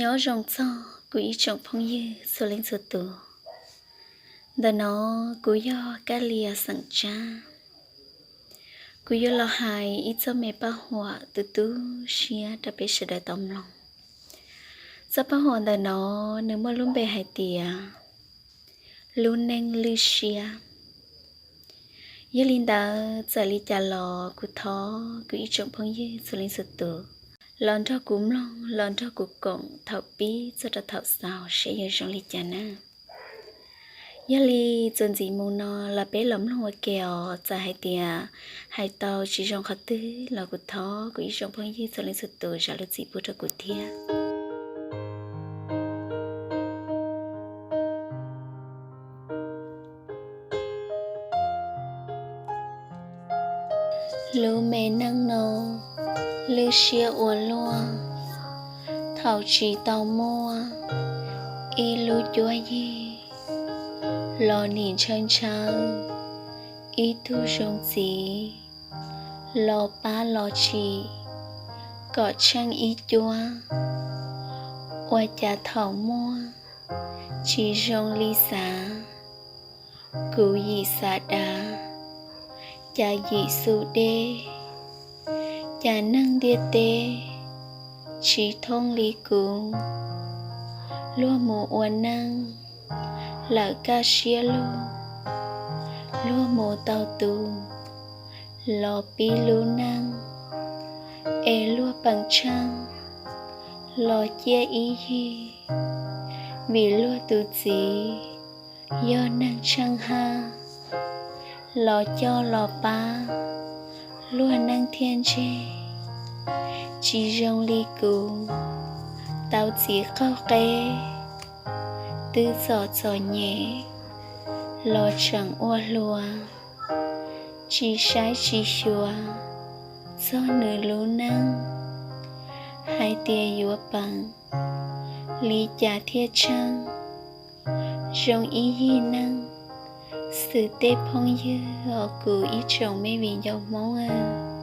Nyob zoo txog kuv ib tsoom phooj ywg txhua leej txhua tus. Ntawm no kuv yog Kab Lias xeem Tsab. Kuv yuav los hais ib txoj me paj huam tu tu siab rau peb sawv daws tau mloog. Txoj paj huam ntawm no nws muaj lub npe hais tias lub neej lwj siab. Yog li ntawd txawm li cas los kuv thov kuv ib tsoom phooj ywg txhua leej txhua tus los nrog kuv mloog, los nrog kuv koom thaum pib txog rau thaum xaus seb yuav zoo li cas na. Yog li txuas ntxiv mus no los peb los mloog ua ke os, txawm hais tias hais tau tsis zoo qhov twg los kuv thov kuv ib tsoom phooj ywg txhua leej txhua tus zam lub txim pub rau kuv thiab. Lub me neej no lwj siab ua luaj, thaum tsis tau muaj ib lub cuab yig los nim ntshaw ntshaw ib tug zoo txiv los pab los tsim kom tsheej ib cuab. Ua cas thaum muaj tsis zoo li xav, kuv yim xav dav, cas yim xu deb, cas neeg ntiaj teb tsis thooj li kuv. Luag mus ua neej lawm kaj siab lug, luag mus tau tus los pib lub neej, es luag peem tsheej los ciaj ib yig, vim luag tus txiv yog neeg tsheej haj, los coj los pab luag neej thiaj ntseg. Tsis zoo li kuv, tau txiv qaug qeb, twb txom txom nyem los tseem ua hluas, tsis saib tsis xyuas txog nws lub neej hais tias yuav peem li cas thiaj tsheej. Zoo ib yig neej xwm tej phooj ywg os, kuv ib tsoom me viv ncaus Hmoob aw.